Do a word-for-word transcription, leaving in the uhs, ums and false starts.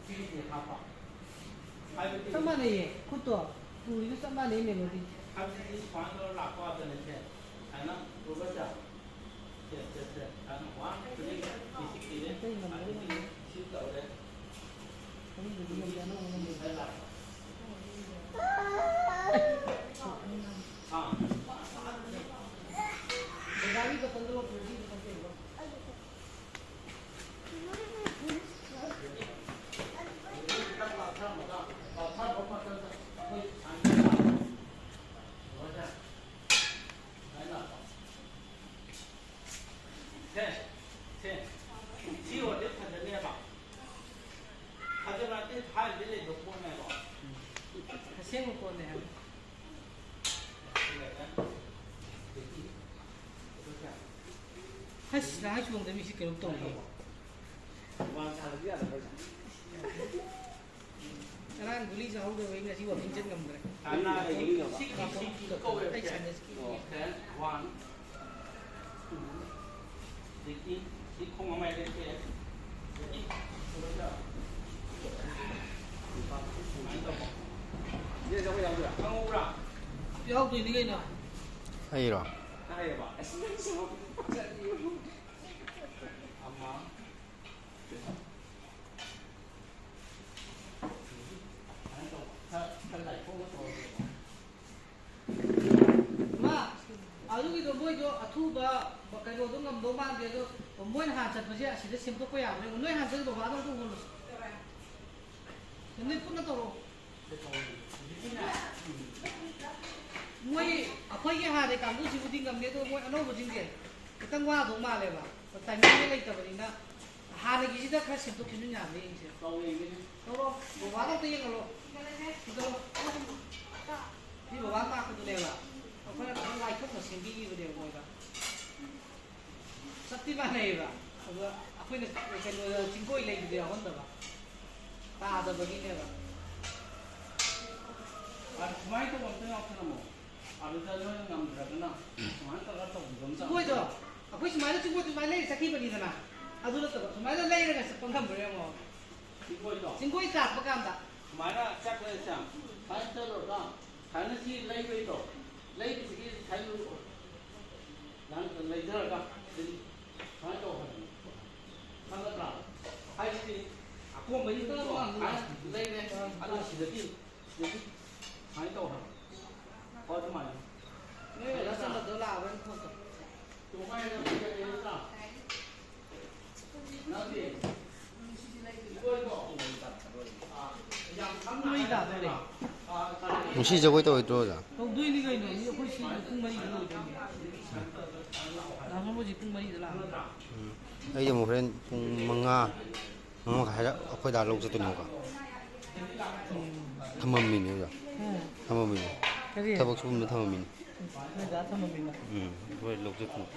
ꯁꯤꯒꯤꯁꯦ ꯍꯥꯞꯄ꯫ ꯍꯥꯏꯕꯗꯤ ꯆꯞ ꯃꯥꯟꯅꯩꯌꯦ, ꯈꯨꯠꯇꯣ ꯄꯨꯔꯤꯗꯣ ꯆꯞ ꯃꯥꯟꯅꯩ ꯃꯦꯂꯣꯗꯤ꯫ ꯍꯥꯏꯕꯗꯤ ꯁꯤ ꯁꯨꯃꯥꯏꯅ ꯇꯧꯔ ꯂꯥꯛꯄ ꯉꯥꯛꯇꯅꯦ ꯁꯦ꯫ ꯁꯨꯃꯥꯏꯅ ꯎꯔꯕ ꯁꯦ? ꯁꯦ, ꯁꯦ, ꯁꯦ꯫ ꯁꯨꯃꯥꯏꯅ one, three, ꯁꯤ ꯁꯤꯛꯁꯇꯤꯅꯦ꯫ ꯑꯇꯩ ꯉꯝꯗꯕ ꯑꯗꯒꯤ ꯃꯥꯜꯂꯦ꯫ ꯁꯤ ꯇꯧꯔꯦ꯫ ꯑꯗꯨꯝꯕꯗꯤ ꯉꯝꯗꯦ, ꯑꯅꯧꯕ ꯉꯝꯗꯦ꯫ ꯁꯤ ꯂꯥꯛꯄ꯫ ꯑꯥ꯫ ꯕꯖꯥꯔꯒꯤ ꯕꯇꯟꯗꯣ ꯂꯧꯊꯣꯛꯑꯣ, ꯁꯤ ꯕꯇꯟ ꯇꯧꯔꯣ꯫ ꯁꯦ, ꯁꯦ꯫ ꯁꯤ ꯑꯣꯏꯔꯗꯤ ꯐꯖꯅꯦꯕ꯫ ꯐꯖꯕ ꯅꯠꯇꯦ, ꯊꯥꯏꯅꯗꯤ ꯂꯩꯕ ꯄꯣꯠꯅꯦꯕ꯫ ꯑꯁꯦꯡꯕ ꯄꯣꯠꯅꯦ ꯍꯥꯏꯕ꯫ ꯑꯁ, ꯅꯍꯥꯟ ꯆꯣꯡꯗ ꯃꯤꯁꯤ ꯀꯩꯅꯣꯝ ꯇꯧꯔꯦ꯫ ꯉꯔꯥꯡ ꯒꯨꯂꯤ ꯆꯥꯍꯧꯗꯕꯩ ꯉꯁꯤ ꯋꯥꯀꯤꯡ ꯆꯠ ꯉꯝꯗ꯭ꯔꯦ꯫ ꯁꯤ, ꯁꯤ, ꯁꯤ ꯀꯧꯋꯦꯕ꯫ ꯑꯩ ꯁꯥꯟꯅꯁꯤ꯫ ꯑꯣ꯫ ꯁꯦ, ꯋꯥꯟ, ꯇꯨ, ꯑꯗꯒꯤ ꯁꯤ ꯈꯣꯡ ꯑꯃ ꯍꯥꯏꯗ ꯁꯦ꯫ ꯑꯗꯒꯤ ꯁꯨꯃꯥꯏꯅ ꯇꯧꯕ꯫ ꯈꯪꯍꯧꯕ꯭ꯔꯥ? ꯌꯥꯎꯗꯣꯏꯅꯤ ꯀꯩꯅꯣ꯫ ꯑꯩꯔꯣ? ꯇꯥꯏꯌꯦꯕ꯫ ꯑꯁ, ꯅꯪꯁꯨ ꯆꯠꯂꯤꯌꯨ꯫ ꯑꯃ꯫ ꯃꯥ, ꯑꯗꯨꯒꯤꯗꯣ ꯃꯣꯏꯗꯣ ꯑꯊꯨꯕ ꯀꯩꯅꯣꯗꯣ ꯉꯝꯗꯧ ꯃꯥꯟꯗꯦ, ꯑꯗꯣ ꯃꯣꯏꯅ ꯍꯥꯟꯅ ꯆꯠꯄꯁꯦ ꯑꯁꯤꯗ ꯁꯦꯝꯗꯣꯛꯄ ꯌꯥꯕ꯭ꯔꯥ ꯌꯦꯡꯉꯣ꯫ ꯅꯣꯏ ꯍꯥꯟꯅ ꯆꯠꯂꯤ ꯕꯕꯥꯗꯣ ꯑꯝꯇ ꯎꯍꯜꯂꯨꯁꯤ꯫ ꯅꯣꯏ ꯄꯨꯟꯅ ꯇꯧꯔꯣ꯫ ꯃꯣꯏ ꯑꯩꯈꯣꯏꯒꯤ ꯍꯥꯟꯅꯩ ꯀꯥꯡꯕꯨꯁꯤꯕꯨꯗꯤ ꯉꯝꯅꯤ, ꯑꯗꯣ ꯃꯣꯏ ꯑꯅꯧꯕꯁꯤꯡꯁꯦ ꯈꯤꯇꯪ ꯋꯥꯗꯧ ꯃꯥꯜꯂꯦꯕ꯫ ꯇꯥꯏꯃꯤꯡꯁꯦ ꯂꯩꯇꯕꯅꯤꯅ ꯍꯥꯟꯅꯒꯤꯁꯤꯗ ꯈꯔ ꯁꯦꯝꯗꯣꯛ ꯁꯦꯝꯖꯤꯟ ꯌꯥꯕ꯭ꯔꯥ ꯌꯦꯡꯁꯦ꯫ ꯇꯧꯔꯣ, ꯕꯕꯥꯗ ꯑꯝꯇ ꯌꯦꯡꯍꯜꯂꯣ꯫ ꯐꯨꯒꯠꯂꯣ꯫ ꯁꯤ ꯕꯕꯥ ꯇꯥꯛꯄꯗꯨꯅꯦꯕ꯫ ꯑꯩꯈꯣꯏꯅ ꯈꯤꯇꯪ ꯂꯥꯏꯊꯣꯛꯅ ꯁꯦꯝꯕꯤꯈꯤꯕꯅꯦꯕ ꯃꯣꯏꯗ꯫ ꯆꯞꯇꯤ ꯃꯥꯟꯅꯩꯌꯦꯕ꯫ ꯑꯗꯣ ꯑꯩꯈꯣꯏꯅ ꯀꯩꯅꯣꯗ ꯆꯤꯡꯒꯣꯏ ꯂꯩꯕꯗꯣ ꯌꯥꯎꯍꯟꯗꯕ꯫ ꯇꯥꯗꯕꯒꯤꯅꯦꯕ꯫ ꯑ, ꯁꯨꯃꯥꯏꯅ ꯇꯧꯕ ꯑꯝꯇ ꯌꯥꯎꯁꯜꯂꯝꯃꯣ꯫ ꯑꯗꯨꯗ ꯅꯣꯏꯅ ꯉꯝꯗ꯭ꯔꯒꯅ ꯁꯨꯃꯥꯏꯅ ꯇꯧꯔꯒ ꯇꯧꯕꯤꯕ ꯑꯃ ꯆꯪꯉꯦ꯫ ꯆꯤꯡꯒꯣꯏꯗꯣ ꯑꯩꯈꯣꯏ ꯁꯨꯃꯥꯏꯅ ꯆꯤꯡꯒꯣꯏꯗꯣ ꯁꯨꯃꯥꯏꯅ ꯂꯩꯔ ꯆꯠꯈꯤꯕꯅꯤꯗꯅ꯫ ꯑꯗꯨ ꯅꯠꯇꯕ ꯁꯨꯃꯥꯏꯅ ꯂꯩꯔꯒ ꯆꯠꯄ ꯉꯝꯕ꯭ꯔꯥ ꯌꯦꯡꯉꯣ꯫ ꯆꯤꯡꯒꯣꯏ ꯀꯥꯞꯄ ꯀꯥꯟꯗ꯫ ꯁꯨꯃꯥꯏꯅ ꯆꯠꯈ꯭ꯔꯦ ꯁꯦ꯫ ꯁꯨꯃꯥꯏꯅ ꯆꯠꯂꯨꯔꯒ ꯁꯨꯃꯥꯏꯅ ꯁꯤ ꯂꯩꯕꯩꯗꯣ, ꯂꯩꯕꯁꯤꯒꯤ ꯁꯨꯃꯥꯏꯅ ꯅꯪ ꯂꯩꯊꯔꯒ ꯁꯨꯃꯥꯏꯅ ꯇꯧ ꯍꯥꯏꯕꯅꯤ꯫ ꯈꯪꯒꯗ꯭ꯔꯥ? ꯍꯥꯏꯁꯤꯗꯤ ꯑꯀꯣꯟꯕꯒꯤ ꯃꯤꯗꯣ ꯁꯨꯃꯥꯏꯅ ꯂꯩꯔꯦ, ꯑꯗꯨꯒ ꯁꯤꯗꯒꯤ, ꯁꯤꯗꯒꯤ ꯁꯨꯃꯥꯏꯅ ꯇꯧ ꯍꯥꯏꯕ꯫ ꯍꯣꯏ, ꯑꯗꯨꯃꯥꯏꯅ꯫ ꯅꯣꯏ ꯑꯣꯖꯥ ꯆꯠꯂꯗꯣ ꯂꯥꯛꯑꯕ꯭ꯔꯥ ꯈꯣꯠꯇꯣ? ꯇꯨꯃꯥꯏꯅ ꯂꯩꯔꯦ ꯅꯠꯇ꯭ꯔꯥ? ꯉꯁꯤ ꯖꯒꯣꯏ ꯇꯧꯔꯣꯏꯗ꯭ꯔꯣ, ꯑꯣꯖꯥ? ꯇꯧꯗꯣꯏꯅꯤ ꯀꯩꯅꯣ, ꯃꯤ ꯑꯩꯈꯣꯏ ꯁꯤ ꯄꯨꯡ ꯃꯔꯤꯗ ꯂꯣꯏꯗꯣꯏꯅꯤ꯫ ꯗꯥ ꯁꯣꯃꯣꯔꯖꯤ ꯄꯨꯡ ꯃꯔꯤꯗ ꯂꯥꯛꯑꯣ꯫ ꯎꯝ꯫ ꯑꯩ ꯑꯃꯨꯛ ꯍꯣꯔꯦꯟ ꯄꯨꯡ ꯃꯉꯥ, ꯃꯉꯥ ꯃꯈꯥꯏ ꯍꯥꯏꯔ ꯑꯩꯈꯣꯏ ꯗꯥ ꯂꯧ ꯆꯠꯇꯣꯏꯅꯦꯕꯀꯣ꯫ ꯎꯝ꯫ ꯊꯝꯃꯝꯃꯤꯅꯦ, ꯑꯣꯖꯥ꯫ ꯎꯝ꯫ ꯊꯝꯃꯝꯃꯤꯅꯦ꯫ ꯀꯔꯤ? ꯊꯕꯛ ꯁꯨꯐꯝꯗ ꯊꯝꯃꯝꯃꯤꯅꯦ꯫ ꯅꯣꯏ ꯗꯥ ꯊꯝꯃꯝꯃꯤꯕ? ꯎꯝ, ꯍꯣꯏ, ꯂꯧ ꯆꯠꯇꯣꯏꯅꯦ꯫